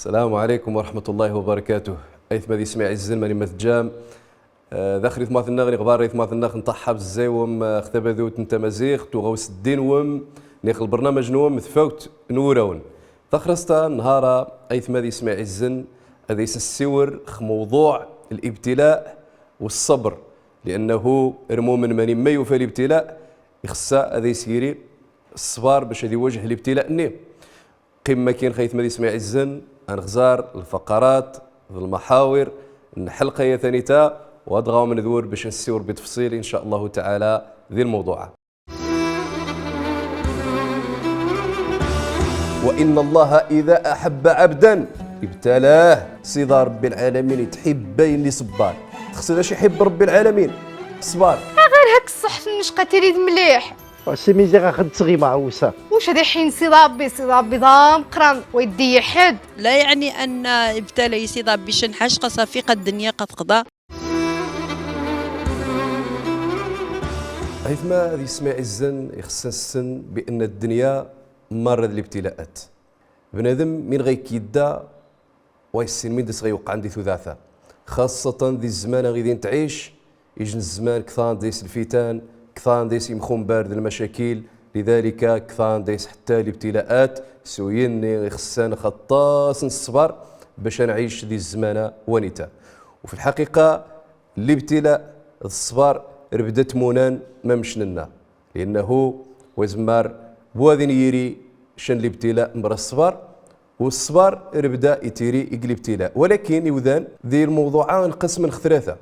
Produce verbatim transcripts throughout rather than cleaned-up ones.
السلام عليكم ورحمة الله وبركاته. Aytma d isma iɛizzen, mani ma tejjam. Eh, daxel i tmurt-nneɣ, ɣer iɣbaṛ i tmurt-nneɣ, nṭaḥab zay-wem, eh, ɣ tabadut n tamaziɣt, tuɣawsa n ddin-wem, neɣ lbernamaj-nwem, tfawt n wurawen. Taxrasta n nnhar-a, aytma d isma iɛizzen, ad ays-nsiwel ɣ mewḍuɛ الابتلاء والصبر، لأنه lmumin mani ma yufa الابتلاء, ixṣṣa ad ays-yiri ṣṣber bac ad iwajeh الابتلاء-nni. Qim makin, aytma d isma iɛizzen, ad nexẓar lfaqarat d lmaḥawir n lḥelqa-ya tanita, wa dɣa ad ndur bac ad nsiwel bitefṣil, إن شاء الله تعالى, di lmewḍuɛ-a. وإن الله إذا أحب عبدا ابتلاه. Sidi Ṛebbi lɛalamin itḥibb ayen iṣebber. Txṣiḍ acu iḥibb Ṛebbi lɛalamin? Ṣṣber. Ɣer hak ṣṣeḥ n nnec qatili d mliḥ. Simiziɣ ax-d tɣima ɛusa. Wac ad iḥin Sidi Ṛebbi? Sidi Ṛebbi d ameqqran, wa iddi ḥedd. لا يعني أن ابتلى Sidi Ṛebbi ccen ḥaca, ɣas afaq ddenya qad teqḍa. Aytma d isma iɛizzen, ixṣṣa ad nessinen بأن ddenya merra d الابتلاءات. Bnadem min ɣa ikkidda, wa yessin min da as-ɣa iweqqɛen di tudert-a. Xaṣṣatan di zzman-a i di ntɛic, ijn zzman ktan da-s lfitan, ktan da-s imxumbar d lmacakil, lidalika ktan da-s ḥetta libtilaat, s uyenni ixṣṣan aṭas n ṣṣber bac ad nɛic di zzman-a wanita. Wa fi lḥaqiqa, libtila d ṣṣber rbda tmunan mamec nenna. Liannahu wa izemmar bwadin yiri can libtila mra ṣṣber, wa ṣṣber rbda itiri ig libtila. Walakin iwdan di lmewḍuɛ-a nqesmen ɣ tlata.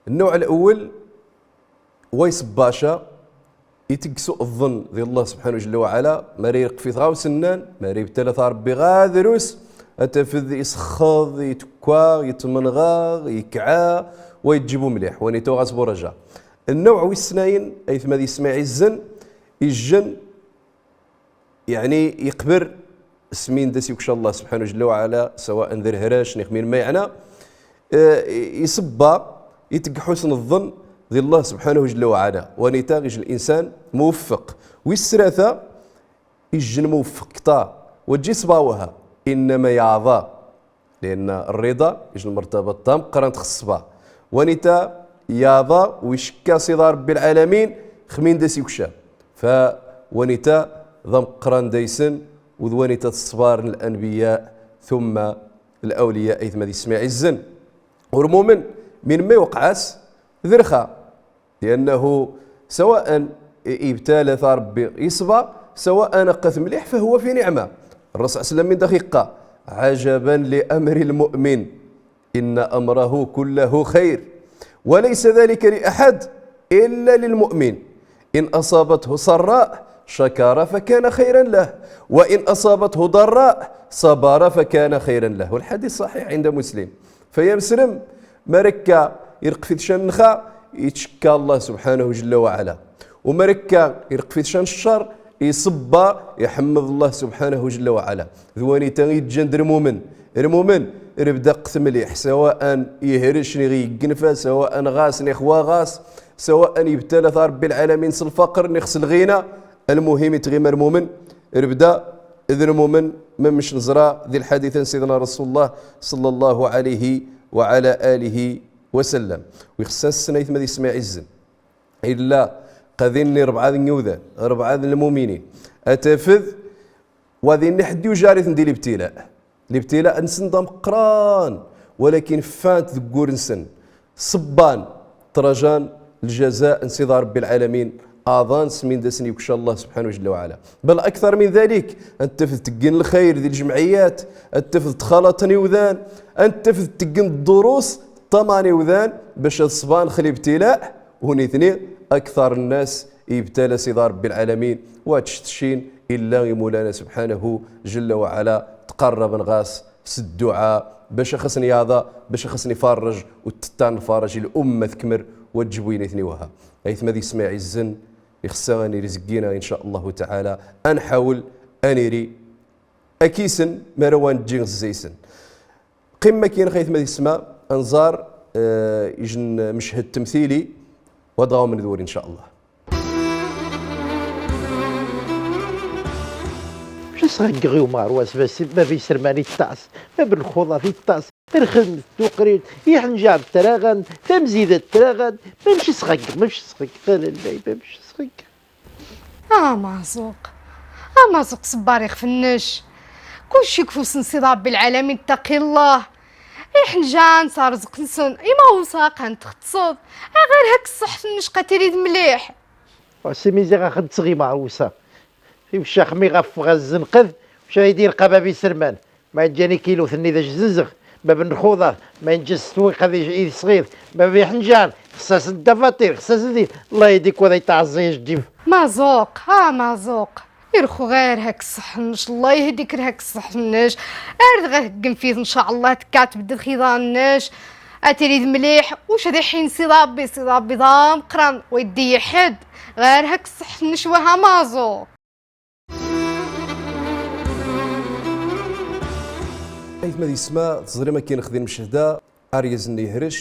Nnuɛ lawwel, wa iṣebbaca, itegg suɛ ẓẓenn di Llah subḥanahu jalla wa ɛala, mara irqef-it ɣa usennan, mara ibtala-t Ṛebbi ɣa drus, ad tafed isexxeḍ, itekka, itmenɣa, ikɛa, wa iǧǧib umliḥ, wanita ɣas bu ṛaja. Nnuɛ wis snayen, aytma d isma iɛizzen, ijjen, yeɛni, iqber s min da as-ikca Llah subḥanahu jalla wa ɛala, sawaɛen d rhrac neɣ min ma yeɛna, eh, iṣebba, itegg ḥusn ẓẓenn di Llah subḥanahu jalla wa ɛala. Wanita ijj linsan muweffeq. Wis tlata, ijjen muweffeq ktar, wa ǧ iṣebba waha, innama yeɛḍa. Lianna rrida ijj lmertaba tameqqrant ɣ ṣṣber. Wanita yeɛḍa wa icekka Sidi Ṛebbi lɛalamin ɣ min da as-ikca. Fa wanita d ameqqran daysen, wa d wanita d ṣṣber n lanbiya, tumma lawliya, aytma d isma iɛizzen. Wa lmumin, min ma iweqqɛ-as, d rxa. Liannahu sawaɛen i-, ibtala-t Ṛebbi, iṣber, sawaɛen aqat mliḥ, fahuwa fi niɛma. Rrasul sallam min daxel iqqar: عجبا لأمر المؤمن، إن أمره كله خير، وليس ذلك لأحد إلا للمؤمن، إن أصابته سراء شكر فكان خيرا له، وإن أصابته ضراء صبر فكان خيرا له. والحديث صحيح عند مسلم. Fa ya ameslem, mara akka irqef-it can lxer, itcekka Llah subḥanahu jalla wa ɛala. Wa mara akka irqef-it can ccer, iṣebber, iḥemmed Llah subḥanahu jalla wa ɛala. D wanita i iǧǧan d lmumin. Lmumin, rbda aqat mliḥ, sawaɛen ihrec neɣ iggnfa, sawaɛen ɣas neɣ wa ɣas, sawaɛen ibtala-t Ṛebbi lɛalamin s lfaqer neɣ s lɣina, lmuhim itɣima lmumin, rbda d lmumin, mamec neẓra di lḥadit n Sidna Rasul Llah ṣalla Llahu ɛalayhi wa ɛala alihi wa sallam. Wa ixṣṣa ad nessinen, aytma d isma iɛizzen, illa qadin-nni rebɛa n yiwdan, rebɛa n lmuminin, ad tafed wa dinni ḥedd ur ijar-iten di libtila. Libtila-nsen d ameqqran, walakin ffan-t deg wur-nsen. Ṣebban, ṭrajan ljaza n Sidi Ṛebbi lɛalamin, aḍan s min da asen-ikca Llah subḥanahu jalla wa ɛala. Bal aktar min dalik, ad tafed teggen lxayr di ljemɛiyat, ad tafed ttxalaṭen iwdan, ad tafed teggen ḍḍurus, ṭṭaman iwdan, bac ad ṣban ɣ libtila, u nitni aktar nnas ibtala Sidi Ṛebbi lɛalamin, wa ur ttcetcin illa i Mulana subḥanahu jalla wa ɛala, ttqarraben ɣas s dduɛa, bac a ɣ-asen-yaɛḍa, bac a ɣ-asen-ifarrej, u ttan lfaraj i lumma tkmer, wa ǧǧ bu nitni waha. Aytma d isma iɛizzen, ixṣṣa ad niri zeggi-nna, in ca Llahu taɛala, ad nḥawel ad niri akk-isen, mara wa nǧǧi zzay-sen. Qim makin, aytma d isma, ad nẓar, eh, ijj n meched temtili, wa dɣa a wen-ndur, in ca Llah. Bac a Sɣeggeɣ i umaṛwas, bab iserman iṭṭas, bab n lxuḍat iṭṭas, rxedmet tuqrirt, iḥenǧaṛ traɣan, tamzida traɣan, mamec sɣeggeɣ, mamec sɣeggeɣ, a lallay, mamec sɣeggeɣ. A Maẓuq, a Maẓuq, ṣebbar ixef-nnec. Kulci deg ufus n Sidi Ṛebbi lɛalamin, ttaqi Llah. Iḥenǧaṛ s rrezq-nsen, imaṛusa qan txettṣeḍ. A ɣir hak ṣṣeḥt-nnec qa tirid mliḥ. Wa si mi ziɣ ax-d-tseɣ imaṛusa. Iwcax mi ɣef ɣa zzenqed, wcax i d-irqa bab iserman. Ma iǧǧan ikiluten-nni d aǧ zzenzeɣ, bab n lxuḍar, ma iǧǧa s teswiqt ad iǧ-, isɣiḍ, bab iḥenǧaṛ, xṣṣas d davaṭir, xṣṣas d din. Allah yehdik wa ad itɛeẓẓi ajeǧǧib. Maẓuq, a Maẓuq. Irxu ɣir hak ṣṣeḥ-nnec, Allah yehdik ɣir hak ṣṣeḥ-nnec. Ar dɣa heggen fid, ncallah, tekka tbeddel xiḍan-nnec. Ad tirid mliḥ, uc ad iḥin Sidi Ṛebbi, Sidi Ṛebbi d ameqqran, wa iddi ḥedd. Ɣir hak ṣṣeḥ-nnec wah a Maẓuq. Aytma d yessetma, teẓrim akken xdin lmeched-a, aryaz-nni yehrec,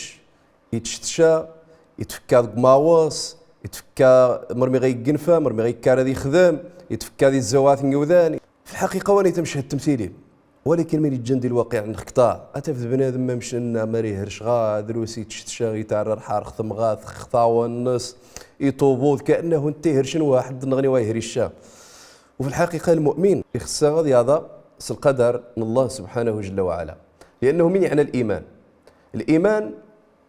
itcetca, itfekka deg umawaṣ, itfekka mermi ɣa iggenfa, mermi ɣa ikkar ad ixdem, itfekka di tzawat n yiwdan. Fi lḥaqiqa, wa nit ameched temtili. Walakin min iǧǧan di lwaqiɛ n lxeṭṭa, ad tafed bnadem mamec-nna, mara ihrec ɣa drus, itcetca, itɛerra lḥerq, temɣat, ixṭawen-nnes, iṭubud, كأنه netta ihrec waḥed, neɣ ni wa ihrec ca. Wa fi lḥaqiqa lmu'min ixṣṣa ad yaḍa s lqadar n Allah subḥanahu jalla wa ɛala. لأنه min yeɛna liman. Liman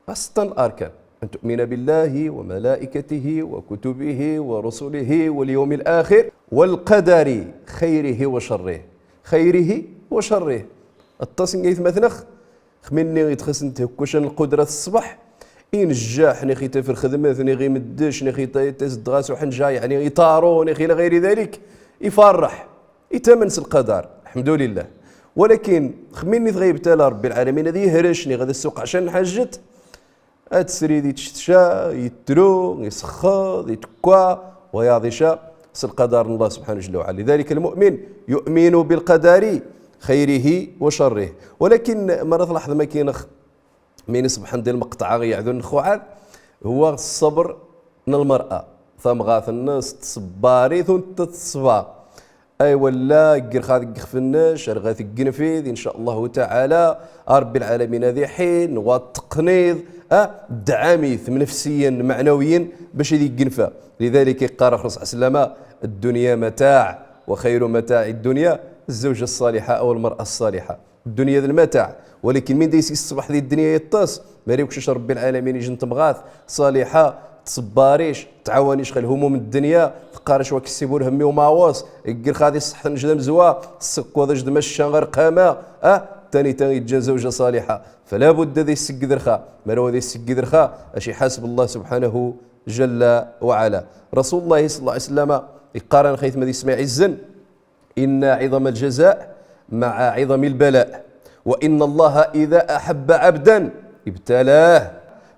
ɣas setta n larkan: أن تؤمن بالله وملائكته وكتبه ورسله واليوم الآخر والقدر خيره وشره. خيره وشره. Aṭas n aytmaten-nneɣ, xminni itxaṣṣen tehekkucen lqudrat ṣṣbeḥ, inejjaḥ, nixi itaf lxedmet, nixi imeddec, nixi ita-, itas-d ɣas uḥenǧaṛ, yeɛni iṭaṛu, nixi ila ɣayri dalik, ifarreḥ. Itamen s lqadar, lḥemdulillah. Walakin, xminni ɣa ibtala Ṛebbi lɛalamin, ad ihrec, niɣ ad as-iwqeɛ ca n lḥajet, ad tsrid itcetca, ittru, isexxeḍ, itekka, wa yaḍi ca s lqadar n Allah subḥanahu jalla wa ɛala. لذلك المؤمن يؤمن بالقدر خيره وشره. Walakin, mara tlaḥḍem akken x-, Min iṣebḥen di lmeqṭeɛ iɛdun nxuɛad, huwa ṣṣebr n lmer'a. Tamɣart-nnes tṣebbar-it u netta teṣba. Ay wala, ggerx ad ggexf-nnes, ar ɣa teggenfid, in ca Allahu taɛala, a Ṛebbi lɛalamin ad iḥin, wa teqqniḍ, a, ddɛam-it, nefsiyan, meɛnawiyan, bac ad iggenfa. Lidalik iqqar Ṛṛasul ṣalla Llahu ɛalayhi wa sallam: الدنيا متاع، وخير متاع الدنيا الزوجة الصالحة أو المرأة الصالحة. Ddunya d lmataɛ, walakin min da is-iṣbeḥ di ddunya iṭṭes, mara iwceč Ṛebbi lɛalamin ijen temɣart ṣaliḥa, tṣebbar-ic, tɛawan-ic ɣer lhumum n ddunya, teqqar-ic wa kessib ur hemmi umawaṣ, ggerx ad iṣeḥḥ-nec d amezwa, ssekwaḍ-ic d macca ɣer lqama, ah, tanita iǧǧan zawja ṣaliḥa. Fala budda ad issegged rxa, mara wa ad issegged rxa, a-č-iḥaseb Allah subḥanahu jalla wa ɛala. Rasul Llah ṣalla Llahu ɛalayhi wa sallam iqqar-aneɣ aytma d yesma iɛizzen, إن عظم الجزاء مع عظم البلاء، وإن الله إذا أحب عبدا ابتلاه،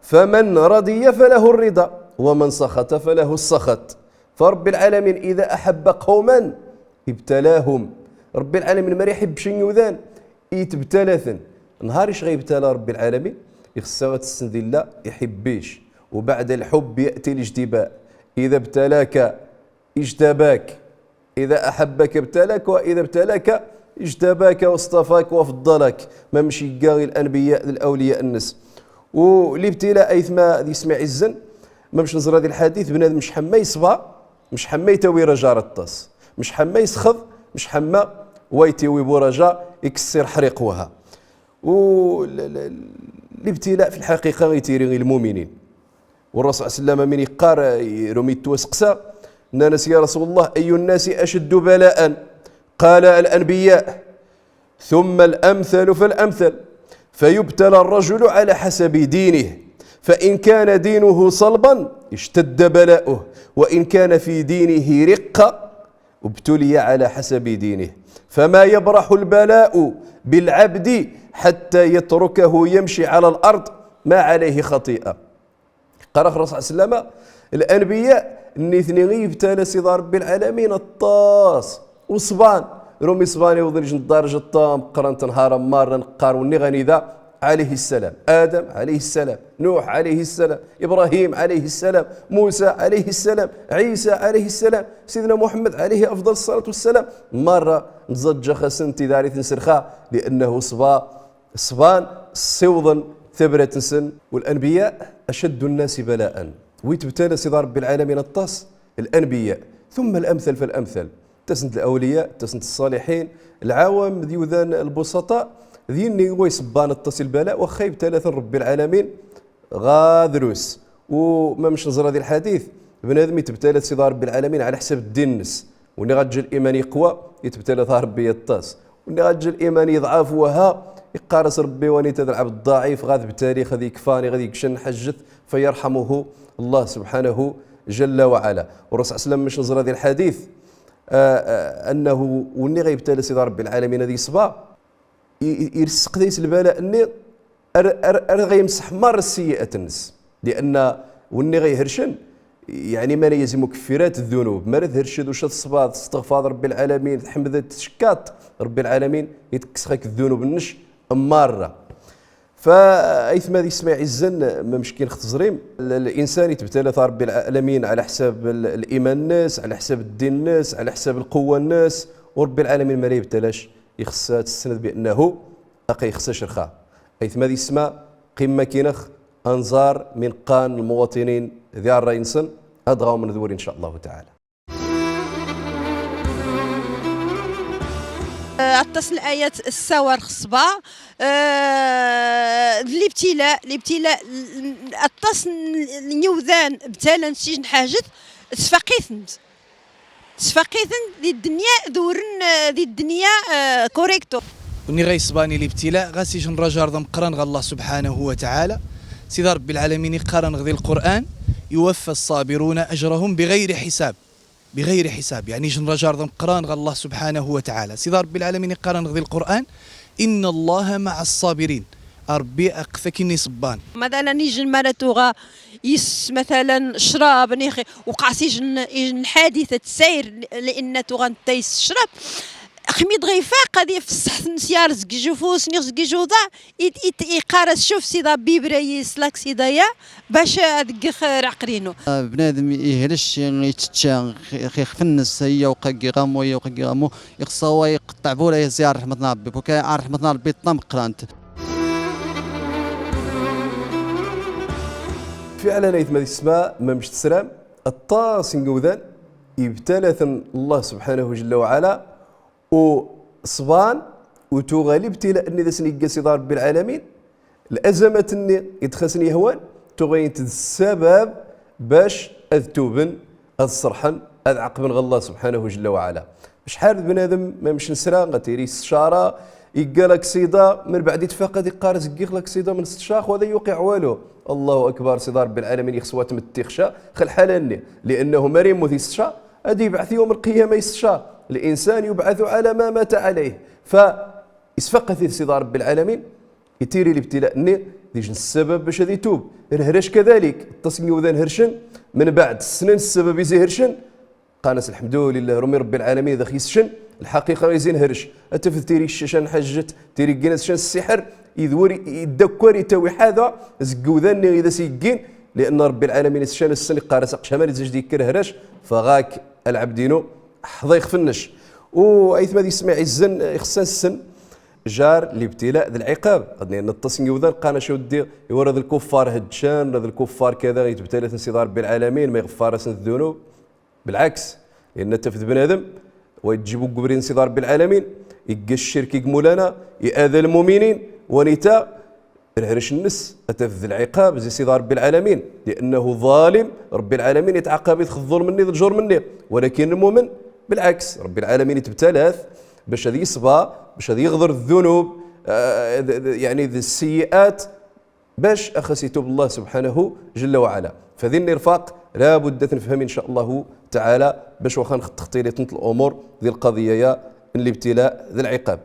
فمن رضي فله الرضا، ومن سخط فله السخط. Fa Ṛebbi lɛalamin, إذا أحب قوما ابتلاهم. Ṛebbi lɛalamin, mara iḥibb ca n iwdan, itbtala-ten. Nhar ic ɣa ibtala Ṛebbi lɛalamin, ixṣṣa ad tessned illa iḥibb-ic. وبعد الحب يأتي الاجتباء. إذا ابتلاك اجتباك. إذا أحبك ابتلاك، وإذا ابتلاك اجتباك واصطفاك وفضلك. Mamec igga i lanbiya d lawliya-nnes. U libtila aytma d yesma iɛizzen, mamec neẓra di lḥadit, bnadem mec ḥemma iṣba, mec ḥemma itawi raja ar ṭṭes, mec ḥemma isxeḍ, mec ḥemma wa itawi bu raja, ikessir ḥriq waha. U l-, l-, libtila fi lḥaqiqa itiri i lmuminin. Wa Ṛṛasul ṣalla Llahu ɛalayhi wa sallam min iqqar, eh, rum ittwaseqsa, nnan-as: يا رسول الله، أي الناس أشد بلاء؟ قال: الأنبياء، ثم الأمثل فالأمثل، فيبتلى الرجل على حسب دينه، فإن كان دينه صلبا اشتد بلاؤه، وإن كان في دينه رقة ابتلي على حسب دينه، فما يبرح البلاء بالعبد حتى يتركه يمشي على الأرض ما عليه خطيئة. Qqar-aɣ Ṛṛasul ṣalla Llahu ɛalayhi wa sallam, lanbiya, nitni i ibtala Sidi Ṛebbi lɛalamin aṭṭas, u ṣban, rum i ṣban iwḍen ijen ddarja tameqqrant, nhar amar neqqar wenniɣ anida, عليه السلام، آدم عليه السلام، نوح عليه السلام، إبراهيم عليه السلام، موسى عليه السلام، عيسى عليه السلام، سيدنا محمد عليه أفضل الصلاة والسلام. مرة نزجخ سنتي داري تنسرخا، لأنه صبا-، صبان صوضا ثبرة سن. والأنبياء أشد الناس بلاء. ويتبتلى سيدي ربي العالمين الطاس الأنبياء، ثم الأمثل فالأمثل. تسند الأولياء، تسند الصالحين، العوام ذي وذان البسطاء، ذي إني ويصبان الطاس البلاء، وخا يبتلى ربي العالمين غا دروس. وما مش نزرى ذي الحديث، بنادم يتبتلى سيدي ربي العالمين على حساب الدين النس. وني غتجي الإيمان يقوى، يتبتلى ثار ربي يطاس. وني غتجي الإيمان يضعف وها، يقارس ربي واني تذ العبد الضعيف، غاذ بتالي، غادي يكفاني، غادي يكشن حجث، فيرحمه الله سبحانه جل وعلا. والرسول صلى الله عليه وسلم مش نزرى ذي الحديث، آه، آه، أنه وني غيبتلى سيدي ربي العالمين هذه صبا، ي-، ي-، يرسق ديس البلاء أني أر-، أر-، أر غيمسح مار السيئات النس. لأن وني غيهرشن، يعني، ما يلزم مكفرات الذنوب. ما راه تهرشد وش تصبا، تستغفر ربي العالمين، تحمد، تشكات ربي العالمين، يتكسخك الذنوب النش مرة. فأيثما ذي سمع عزن، ما مشكين ختزريم، ال-، الإنسان يتبتلى ثار ربي العالمين على حساب ال-، الإيمان الناس، على حساب الدين الناس، على حساب القوة الناس، وربي العالمين ما لا يبتلاش. يخصها تستند بأنه أقي يخصها شرخة. أيثما ذي السماء قمة كينخ أنظار من قان المواطنين ذي الرئيسن أدغاو من ذوري إن شاء الله تعالى. آه، التصل آيات السوار خصبة. آه، الابتلاء، الابتلاء، التصل نيوذان ابتلى نسيج نحاجت، تفقيثنت. تفقيثن ذي الدنيا ذورن، آه، ذي الدنيا، آه، كوريكتو. وني غيصباني الابتلاء، غاسيجن رجار ذا مقران غ الله سبحانه وتعالى. سيدي ربي العالمين يقارن غ ذي القرآن: يوفى الصابرون أجرهم بغير حساب. بغير حساب، يعني جن رجار ذا مقران غ الله سبحانه وتعالى. سيدي ربي العالمين يقارن غ ذي القرآن: إن الله مع الصابرين. ربي أقفك إني صبان. مثلًا يجي المرأة توغا يس مثلًا شراب نيخي وقاس يجن، يجن حادثة سير لأن توغا نتايس الشراب. خميد غيفاق هذه في الصحة نسيار زكجو فوس نيخ زكجو ضا يت-، يت-، يقارس شوف سيدا بيبرا يسلاك سيدا يا باش هذيك خ-، رعقرينو. بنادم يهرش يتشا خ-، خيخ في النس هي وقاقي غامو هي وقاقي غامو يخصها هو يقطع بولا يزيار رحمتنا ربي بوكا عار رحمتنا ربي طنم قرانت. فعلًا أيثما ذي السماء ما مش تسرام، الطاس نقوذان يبتلى ثم الله سبحانه جل وعلا، وصبان وتوغا الابتلاء أني ذا سنيقا سيدي ربي العالمين، الأزمات أني يتخسني هوان، توغا ينتد السبب باش أذ توبن، أذ صرحن، أذ عقبن غ الله سبحانه جل وعلا. شحال بنادم ما مش نسرا، غتيري استشارة، يقا لك سيدا، من بعد يتفقد يقارز يقيق لك سيدا من استشاخ، وهذا يوقع والو. الله أكبر، سيدي ربي العالمين يخصوات متيخشا، خل حالني، لأنه مريم مثي استشا، أدي يبعث يوم القيامة يستشا. الإنسان يبعث على ما مات عليه. فإسفقث سيدي ربي العالمين، يتيري الابتلاء ني، ديجن السبب باش هذا يتوب. الهرش كذلك، التصميم وذا هرشن، من بعد السنين السبب يزي هرشن، قانس الحمد لله رمي ربي العالمين ذا خيسشن، الحقيقة يزين هرش. أتفذ تيري الشيشان حجت، تيري قنس شان السحر، يذوري، يدكر، يتوي حاذا، زقوذان إذا سيقين، لأن ربي العالمين الشان السن قارس أقشامر يزج ديكر هرش، فغاك العبدينو حضيخ فنش. وأيثما ذي سمع الزن، يخصن السن، جار الابتلاء ذا العقاب. قد نتصن يوذن قانا شو دي، يورد الكفار هدشان، رد الكفار كذا، يتبتلى سيدي ربي العالمين، ما يغفر سن الذنوب. بالعكس، لأن تفد بنادم ويتجيبو قبرين سيدي ربي العالمين، يقى الشرك يقى مولانا، يأذى المؤمنين، ونتا الهرش النس، أتفد العقاب زي سيدي ربي العالمين، لأنه ظالم، ربي العالمين يتعاقب يتخذ الظلم مني، الجور مني. ولكن المؤمن بالعكس، ربي العالمين يتبتلاث باش هذا يصبى، باش هذا يغضر الذنوب، آه، ذ-، ذ-، يعني ذي السيئات، باش أخس يتوب الله سبحانه جل وعلا. فذي النرفاق لا بد تنفهم إن شاء الله تعالى باش وخا نخ-، تخطي لي تنت الأمور ذي القضية يا الابتلاء ذي العقاب.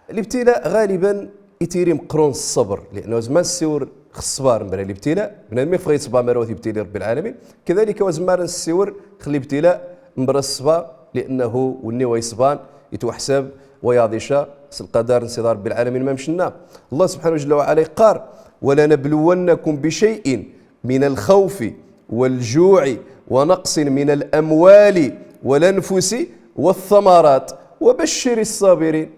الابتلاء غالبًا يتيري مقرون الصبر، لأنه زمان السور خصبار مرا الابتلاء، بنادم يفغي يصبر مرا يبتلي ربي العالمين، كذلك وزمان السور خلي ابتلاء مرا الصبر، لأنه وني ويصبان يتوحسب ويعضي شا s lqadar n Sidi Ṛebbi lɛalamin, ma mec nna. Allah subḥanahu jalla wa ɛala iqqar: ولنبلونكم بشيء من الخوف والجوع ونقص من الأموال والأنفس والثمرات وبشر الصابرين.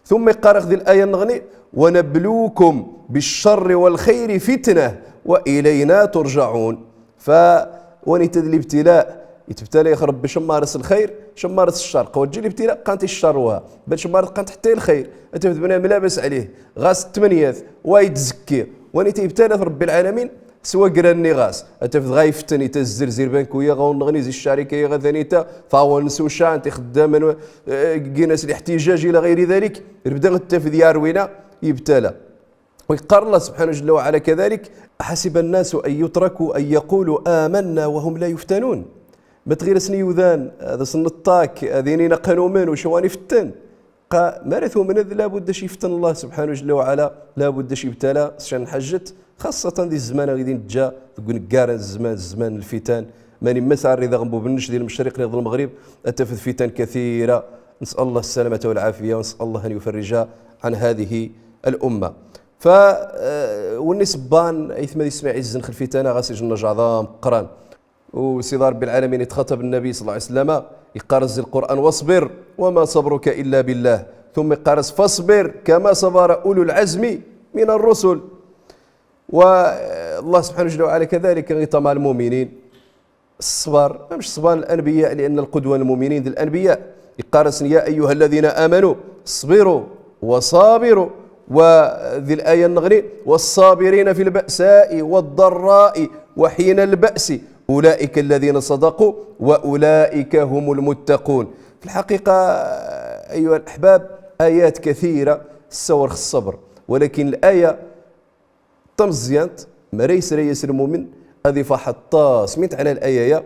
Tumma iqqar-ax di laya nneɣni: ونبلوكم بالشر والخير فتنة وإلينا ترجعون. Fa wa nita d libtila, itbtala-yax Ṛebbi cemmar-as lxayr, cemmar-as ccer. Qa wa tja libtila, qqan-t ccer wa. Bad cemmar-as, qqan-t ḥetta i lxayr. Ad tafeḍ bnadem labas ɛlih, ɣas tmenyaḍ, wa itzekki. Wa nita ibtala-t Ṛebbi lɛalamin s wagra-nni ɣas. Ad tafeḍ ɣa ifetten, itazzir zi lbanku-ya, ɣa unneɣni zi ccarika-ya, ɣa tanita, ṭawal n sucant, ixeddamen, eh, gin-as liḥtijaj ila ɣayri dalik. Irbda ad tafeḍ yarwina, ibtala. Wa iqqar Allah subḥanahu jalla wa ɛala kadalik: أحسب الناس أن يتركوا أن يقولوا آمنا وهم لا يفتنون. Ma tɣir-asn iwdan ad asn-nṭṭak, ad inin aqqa numen, wac a ɣ-ifetten? Qa mara tumned, labud ač iften Allah subḥanahu jalla wa ɛala, labud ač ibtala s ca n lḥajet, xaṣṣatan di zzman-a ɣidi nǧa, deg uneggar n zzman, zzman n lfitan. Mani ma sɛa rridaɣ n bub-nnec di lmecreq neɣ d lmeɣrib, ad tafeḍ fitan kathira. نسأل الله السلامة والعافية، ونسأل الله أن يفرج عن هذه الأمة. Fa, eh, win iṣebban, aytma d yessma iɛizzen, x lfitan-a ɣas ijen-aneɣ ajeɛḍam meqqran. U Sidi Ṛebbi lɛalamin itxaṭab Nnabi صلى الله عليه وسلم, iqqar-as di Lqur'an: واصبر وما صبرك إلا بالله. Tumma iqqar-as: فاصبر كما صبر أولو العزم من الرسل. Wa, eh, Allah subḥanahu jalla wa ɛala kadalik iṭamɛ lmuminin. Ṣṣber, mamec ṣṣber n lanbiya, لأن القدوة للمؤمنين d lanbiya. Iqqar-asn: يا أيها الذين آمنوا اصبروا وصابروا. Wa di laya nneɣni: والصابرين في البأساء والضراء وحين البأس أولئك الذين صدقوا وأولئك هم المتقون. Fi lḥaqiqa, أيها الأحباب, ayat kathira tessawel x ṣṣber. Walakin laya tameẓẓyant, mara yesra-yas lmumin, ad ifeṛḥ aṭas. Min tɛna laya-ya: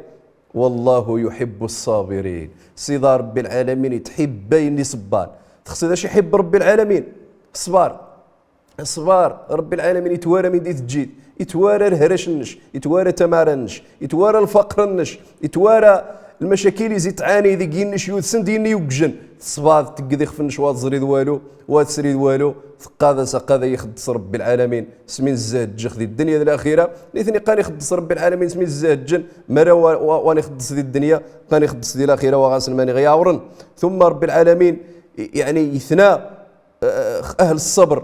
والله يحب الصابرين. Sidi Ṛebbi lɛalamin itḥibb ayen iṣebban. Txṣiḍ ač iḥibb Ṛebbi lɛalamin? Ṣṣber. Ṣṣber, Ṛebbi lɛalamin itwara min di tejjid, itwara lhrac-nnec, itwara tamara-nnec, itwara lfaqr-nnec, itwara lmacakil izi tɛani deg yinni-c yudsn d yinni yugjn. Tṣbad, tegged ixf-nnec wa tẓrid walu, wa tesrid walu, teqqad-as: aqad a yi-ixeddes Ṛebbi lɛalamin s min zzahedǧex di ddnya d laxira. Nitni qqan: ixeddes Ṛebbi lɛalamin s min zzahedǧen, mara wa, wa, wa n-ixeddes di ddnya, qqan: ixeddes di laxira, wa ɣas mani ɣ-iɛawṛen. Tumma Ṛebbi lɛalamin, i-, yaɛni, itna, eh, ahl ṣṣber.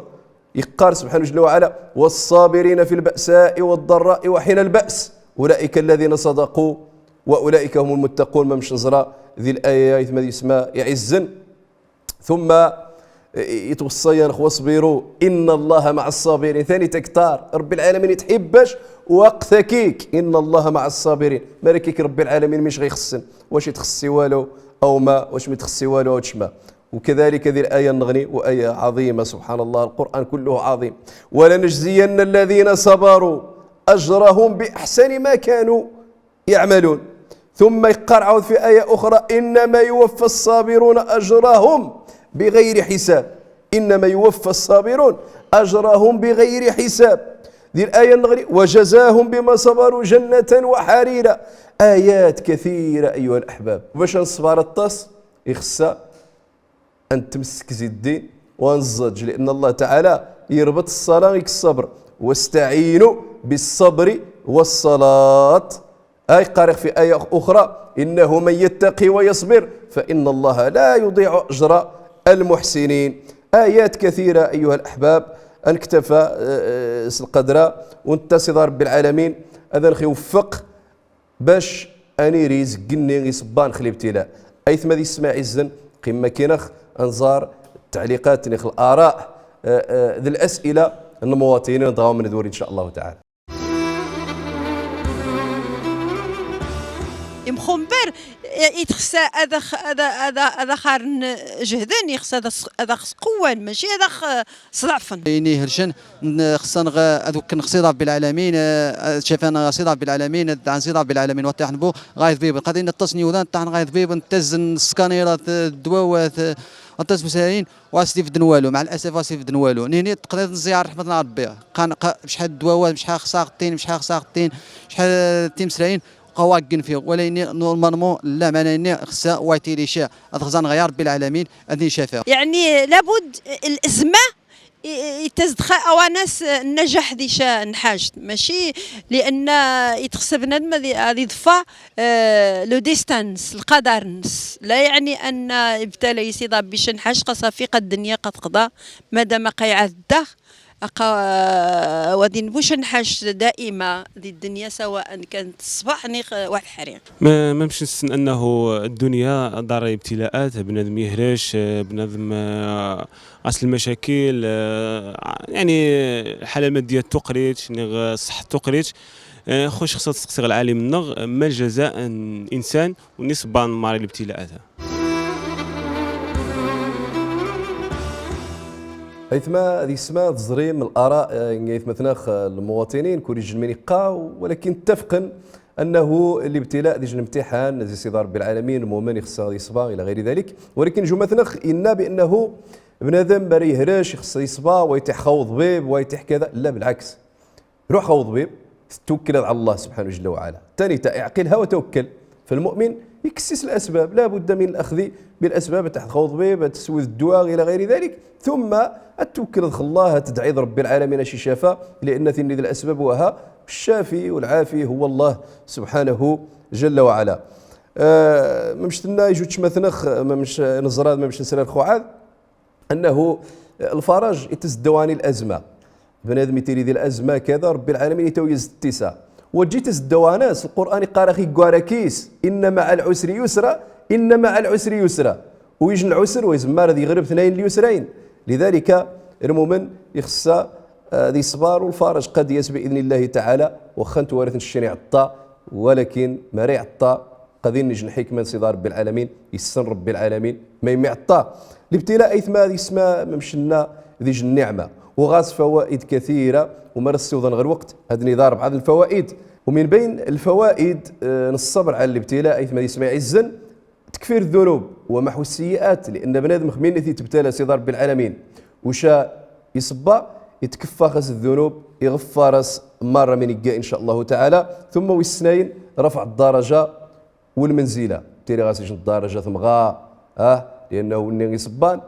Iqqar subḥanahu jalla wa ɛala: والصابرين في البأساء والضراء وحين البأس أولئك الذين صدقوا وأولئك هم المتقون. Mamec neẓra di laya-ya, aytma d yessma iɛizzen. Tumma, eh, itweṣṣa-yaneɣ: واصبروا إن الله مع الصابرين. Tani taktar, Ṛebbi lɛalamin itḥibb-ac waqt akik: إن الله مع الصابرين. Mara akik Ṛebbi lɛalamin, minic ɣ-ixeṣṣen? Wac itxeṣṣi walu, aw ma, wac mi txeṣṣi walu, aw tecma. وكذلك di laya nneɣni, وآية عظيمة، سبحان الله، القرآن كله عظيم. ولنجزين الذين صبروا أجرهم بأحسن ما كانوا يعملون. ثم iqqar ɛawd في آية أخرى: إنما يوفى الصابرون أجرهم بغير حساب. إنما يوفى الصابرون أجرهم بغير حساب. Di laya nneɣni: وجزاهم بما صبروا جنة وحريرا. آيات كثيرة أيها الأحباب. Bac a neṣber aṭas, ixeṣṣa a netmessek zi ddin, wa neẓẓeǧ, لأن الله تعالى irbet ṣṣala ik ṣṣber: واستعينوا بالصبر والصلاة. Ay, iqqar-aɣ في آية أخرى: إنه من يتق ويصبر فإن الله لا يضيع أجر المحسنين. آيات كثيرة أيها الأحباب، a nektafa, eh, eh, s lqadr-a, u netta Sidi Ṛebbi lɛalamin ad aneɣ-iweffeq bac a niri zeggen-nni iṣebban x libtila. Aytma d yessma iɛizzen, qim makin-aɣ a nẓar ttaɛliqat neɣ laṛaɛ, eh, eh, d las'ila n lmuwaṭinin, dɣa a wen-ndur in ca Llah taɛala. Imxumber, eh, ixeṣṣa ad ax-, ad a-, ad a-, ad axarn jehden, ixeṣṣa ad ax-, ad ax-sqewwan, mačči ad ax-, eh, sḍeɛfen. Ini hercen, n-, xeṣṣan ɣ-, ad wekkan ɣ Sidi Ṛebbi lɛalamin, eh, ad cafan ɣ Sidi Ṛebbi lɛalamin, ad dɛan Sidi Ṛebbi lɛalamin, wa ṭṭiḥen bu, ɣa iḍbiben. Qad ini aṭas n yiwdan, ṭṭaḥen ɣa iḍbiben, ttazzen skanirat, eh, ddwawat, eh, aṭas n usrayen, wa s-ifdden walu, مع الأسف wa s-ifdden walu. Nihni teqḍiḍ n ziyaṛ ṛeḥmat n Ṛebbi. Qqan, qa-, mecḥal ddwawat, mecḥal xeṣṣaɣ ṭṭin, mecḥal xeṣṣaɣ ṭṭin, mecḥal, eh, timesrayin. قوا جن في ولا إني نورمالمون لا معنى إني خصها وايتي لي شا. هذا خزان غير ربي العالمين، هذه شفاء. يعني لابد الأزمة ي-، ي-، يتزدخل أوانس النجاح ذي شا نحاجت، ماشي لأن يتخسب بنادم هذه، هذه ضفة، آه، لو ديستانس، القدر نس. لا يعني أن ابتلى يسيض ربي شنحاج قصافي قد الدنيا قد قضى، مادام قيعد الدار. أقا، ودين بوش نحاش دائمة ذي الدنيا، سواء كانت الصباح نيخ واحد الحريق. ما، ما مش نسن أنه الدنيا دار ابتلاءات، بنادم يهرش، بنادم، آه، أصل المشاكل، آه، يعني الحالة المادية تقريتش، نغ الصحة تقريتش. آه، خوش خصها تسقسي العالم النغ، ما الجزاء الإنسان ونسبان ماري الابتلاءات. أيثما ذي سما تزريم الآراء، آه، أيثما ثناخ المواطنين كوريج المنقة، ولكن اتفقن أنه الابتلاء ذي جن امتحان، ذي سيدار بالعالمين، المؤمن يخص هذه الصبا إلى غير ذلك. ولكن جو مثنخ إنا بأنه بنادم بري هرش يخص يصبا ويتح خوض بيب ويتح كذا، لا بالعكس. روح خوض بيب، توكل على الله سبحانه جل وعلا. تاني تا اعقلها وتوكل. فالمؤمن يكسس الأسباب، لا بد من الأخذ بالأسباب تاع خوض بيب، تسوي الدعاء إلى غير ذلك، ثم توكل على الله، تدعي ربي العالمين شي شفاء، لأن ثني ذي الأسباب وها الشافي والعافي هو الله سبحانه جل وعلا. آه، ما مش تنا يجوتش مثنخ، ما مش نزراد، ما مش نسراد خوعاد. أنه الفرج يتزدواني الأزمة. بنادم يتيري ذي الأزمة كذا، ربي العالمين يتويز التسع. وجيت الزدواناس، القرآن يقارخ يقاركيس، "إن مع العسر يسرا، إن مع العسر يسرا". ويجن العسر ويزمار ذي غرب اثنين اليسرين. لذلك المؤمن يخص، آه، ذي صبار والفرج قد يأتي بإذن الله تعالى، وخنت وارث الشريع الطا، ولكن مريع الطا قد ينجن حكمة سيدي ربي العالمين، يسن ربي العالمين، ما يميع الطا. الابتلاء أيثما ذي سما ممشنا ذي جن نعمة، وغاس فوائد كثيرة، وما رسي وضن غير وقت، هاد نضار بعض الفوائد. ومن بين الفوائد، آه، الصبر على الابتلاء أيثما ذي سما يعزن، تكفير الذنوب ومحو السيئات، لأن بنادم خمين ثي تبتلى سيدي ربي العالمين وشا يصبى، يتكفى خاس الذنوب، يغفر راس مرة من يجي إن شاء الله تعالى. ثم والسنين رفع الدرجة والمنزلة، تيري غاسي شن الدرجة ثم غا، آه، لأنه إني يصبان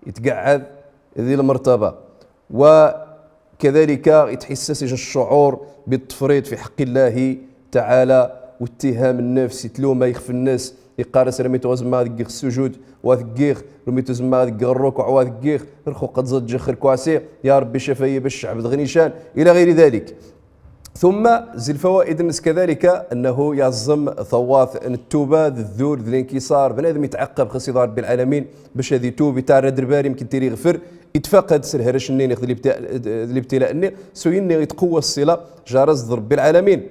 يتقعد ذي المرتبة. وكذلك يتحسس الشعور بالتفريط في حق الله تعالى، واتهام النفس، يتلوم يخف الناس، يقارس رميت غزمة ذقيخ السجود وذقيخ، رميت غزمة ذقيخ الركوع وذقيخ، رخو قد زجخ الكواسي، يا ربي شفايا باش الشعب ذغنيشان، إلى غير ذلك. ثم زي الفوائد الناس كذلك أنه يعظم ثواب التوبة، الذل، الانكسار، بنادم يتعقب خاص يضار بالعالمين باش هذه يتوب، يتعرض الباري، يمكن تيري يغفر، يتفقد سر هرش النين ياخذ الابتلاء، الابتلاء النين، سويني يتقوى الصلة، جارز ربي العالمين.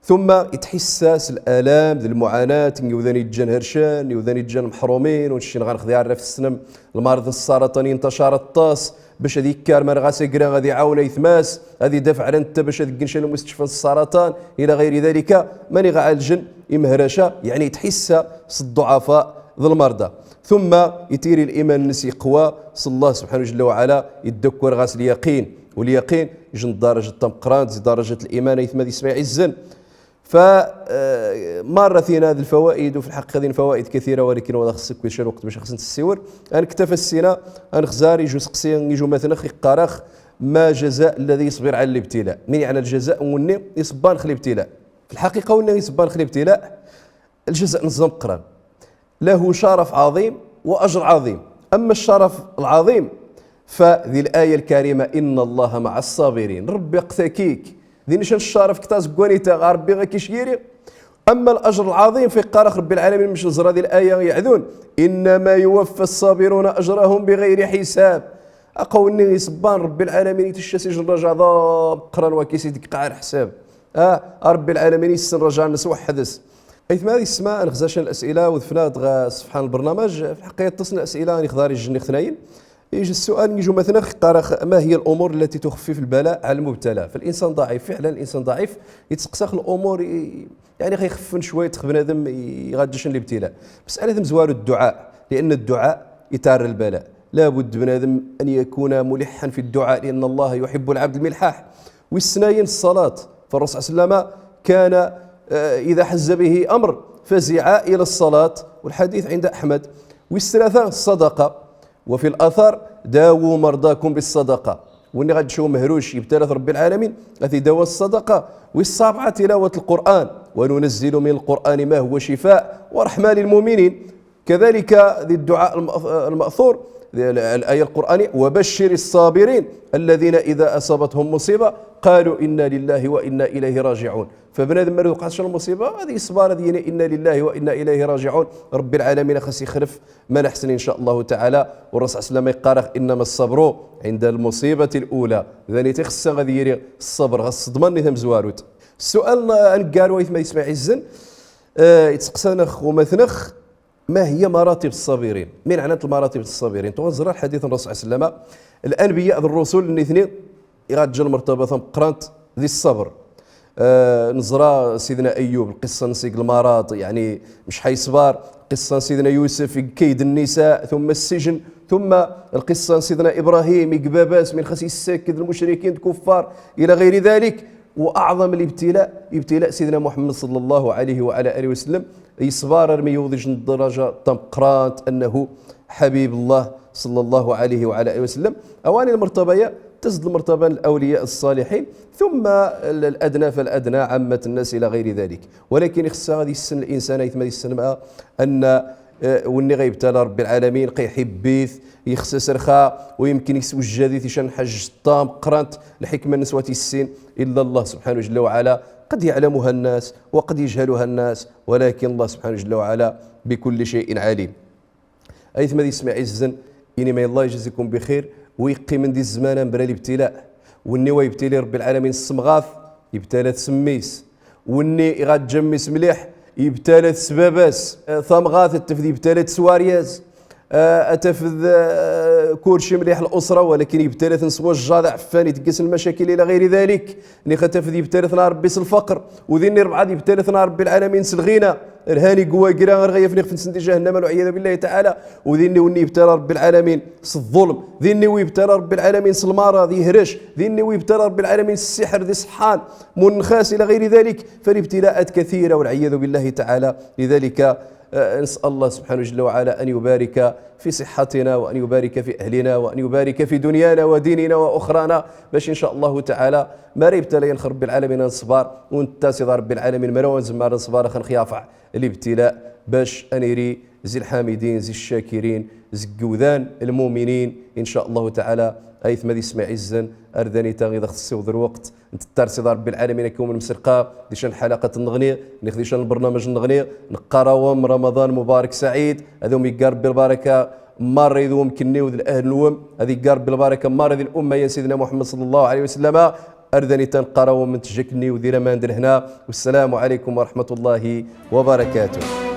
ثم يتحسس الآلام ذي المعاناة، يوذان يتجان هرشان، يوذان يتجان محرومين، ونشين غنخذ يعرف السنم، المرض السرطاني انتشر الطاس، باش هذه كار ما رغاس يقرا غادي يعاون يثماس، هذه دفع على انت باش هذه قنشان المستشفى السرطان، إلى غير ذلك، ماني غا على الجن، يمهرشة، يعني يتحسس الضعفاء ذي المرضى. ثم يتيري الإيمان الناس يقوى، صلى الله سبحانه جل وعلا يتذكر غاس اليقين، واليقين يجن درجة تمقرانت، زي درجة الإيمان، أيثما ذي سمع عزا. ف، آه، مرة ثانية هذه الفوائد، وفي الحقيقة هذه فوائد كثيرة، ولكن ولا خصك كل شيء الوقت باش خصنا السيور. أنا اكتفى السنة، أنا خزاري جو سقسي، يجو مثلًا خي قارخ، ما جزاء الذي يصبر على الابتلاء؟ من يعني الجزاء وني يصبان خ الابتلاء؟ في الحقيقة وني يصبان خ الابتلاء، الجزاء نظام قران. له شرف عظيم وأجر عظيم. أما الشرف العظيم فذي الآية الكريمة: "إن الله مع الصابرين". ربي يقتكيك. ذي نشان الشرف كتاز قوانيتا غا ربي غا كيشيري. أما الأجر العظيم فيقارخ ربي العالمين مش نزر هذه الآية يعذون: "إنما يوفى الصابرون أجرهم بغير حساب". أقول ني صبان ربي العالمين يتشاسي جل رجع ضام قران وكيسي ديك قاع الحساب. آه، ربي العالمين يسن رجع نسوح حدث. أيثما هذه السماء نخزاشن الأسئلة وذفنا غا صفحان البرنامج، في الحقيقة تصل الأسئلة أنا خضاري جني اختناين. يجي السؤال نيجو مثلًا قارخ: "ما هي الأمور التي تخفف البلاء على المبتلى؟" فالإنسان ضعيف، فعلًا الإنسان ضعيف، يتسقسخ الأمور ي-، يعني خيخفن شوية، تخ بنادم يغادشن الابتلاء. مسألة مزوار الدعاء، لأن الدعاء يتار البلاء. لا بد بنادم أن يكون ملحا في الدعاء، لأن الله يحب العبد الملحاح. والسناين الصلاة، فالرسول صلى الله عليه وسلم كان آه، إذا حز به أمر فزع إلى الصلاة، والحديث عند أحمد. Wis tlata, ṣṣadaqa. وفي الأثر: داووا مرضاكم بالصدقة. Winni ɣa itcewwel mehruc, ibtala-t Rebbi lɛalamin, a t-idawa s ṣṣadaqa. Wis ṣṣabɛa: تلاوة القرآن: وننزل من القرآن ما هو شفاء ورحمة للمؤمنين. كذلك ذي الدعاء المأث-، المأثور، الآية القرآنية: وبشر الصابرين الذين إذا أصابتهم مصيبة قالوا إنا لله وإنا إليه راجعون. Fa bnadem ma ara tewqeɛ-t ca lmuṣiba, ɣa iṣber, ɣa ini: إنا لله وإنا إليه راجعون. Rebbi lɛalamin a ɣ-as-ixlef ma neḥsen, in ca Llah taɛala. Wa Rrasul ṣalla Llahu ɛalayhi wa sallam iqqar-aɣ: إنما الصبر عند المصيبة الأولى. Dani ixeṣṣa ɣa yiri ṣṣber ɣer ṣṣedma-nni tamezwarut. Ssual aneggaru, aytma d yessetma iɛizzen, eh, ittseqsa-neɣ umatneɣ: ما هي مراتب الصابرين؟ Min ɛnat lmaratib n ṣṣabirin? Tuɣa neẓra lḥadit n Rrasul ṣalla Llahu ɛalayhi wa sallam, lanbiya d rrusul nitni iɣ ǧan lmertaba tameqqrant di ṣṣber. Eh, neẓra Sidna Ayyub, lqiṣṣa-ns ig lmarad, yaɛni mec ḥa iṣber, lqiṣṣa n Sidna Yusef ig kayd nnisa, tumma ssijn, tumma lqiṣṣa n Sidna Ibrahim ig baba-s min xas issaked lmucrikin d lkuffar, ila ɣayri dalik. وأعظم الابتلاء ابتلاء سيدنا محمد صلى الله عليه وعلى آله وسلم، iṣber armi iwweḍ ijjen ddaraja tameqqrant, أنه حبيب الله صلى الله عليه وعلى آله وسلم. Awani lmertaba-ya, tezd lmertaba n lawliya ṣṣaliḥin, ثم الأدنى فالأدنى، عامة الناس إلى غير ذلك. Walakin ixeṣṣa ɣa issen linsan, aytma d yessetma, أن Eh, winni ɣa ibtala Rebbi lɛalamin, qa iḥibb-it, ixṣa-s rxa, u yemken iswejjad-it ican ḥaǧ tameqqrant, lḥikma-nnes wa tissin illa Llah subḥanahu jalla wa ɛala. قد يعلمها الناس وقد يجهلها الناس، ولكن الله سبحانه جل وعلا بكل شيء عليم. Aytma d yessetma iɛizzen, ini: ما الله يجزيكم بخير. Wi iqqimen di zzman-a mebla libtila. Winni wa ibtili Rebbi lɛalamin s semɣart, ibtala-t s mmi-s. Winni iɣ ǧǧa mmi-s mliḥ, ibtala-t s baba-s. Eh, tamɣart ad tafed ibtala-tt s waryaz. Eh, ad tafed, eh, kulci mliḥ, l'usra, walakin ibtala-ten s wajjaḍ ɛeffan, iteggesen lmacakil ila ɣayri dalik. Nix ad tafed ibtala-ten Rebbi s lfaqr. U dinni rebɛa ibtala-ten Rebbi lɛalamin s lɣina. Rhan ig wagra, ar ɣa yafn ixef-nsen di jahannama, wal-ɛiyadu billahi taɛala. U dinni winni ibtala Rebbi lɛalamin s ḍḍulm. Dinni wi ibtala Rebbi lɛalamin s lmarad, ihrec. Dinni wi ibtala Rebbi lɛalamin s ssiḥr, d iṣeḥḥan, munxas ila ɣayri dalik. فالابتلاءات كثيرة والعياذ بالله تعالى. لذلك، آه، نسأل الله سبحانه جل وعلا أن يبارك في صحتنا، وأن يبارك في أهلنا، وأن يبارك في دنيانا وديننا وأخرانا، باش إن شاء الله تعالى ma ra ibtala-nen Rebbi lɛalamin a nsber, u netta s iḍ Rebbi lɛalamin, ma ra wa nzemmar a nsber, a xa nxyafaɛ libtila, bac a niri zi lḥamidin, zi ccakirin, zeg iwdan lmuminin, in ca Llahu taɛala. Aytma d yessetma iɛizzen, ar danita iḍ aɣ-tessiwḍ lweqt, ntettar s iḍ Rebbi lɛalamin a kewmen mselqa di ca n lḥalaqat nneɣni, nix di ca n lbernamaj nneɣni, neqqar-awem Ramaḍan mubarek saɛid, ad wem igga Rebbi lbaraka marra i d wemk-nni u d lahl-nwen, ad igga Rebbi lbaraka marra di lumma-ya n Sidna Muḥemmed ṣalla Llahu ɛalayhi wa sallam. Ar danita neqqar-awem ntjak-nni u di laman d lehna. Wassalamu ɛalaykum wa raḥmatu Llahi wa barakatuh.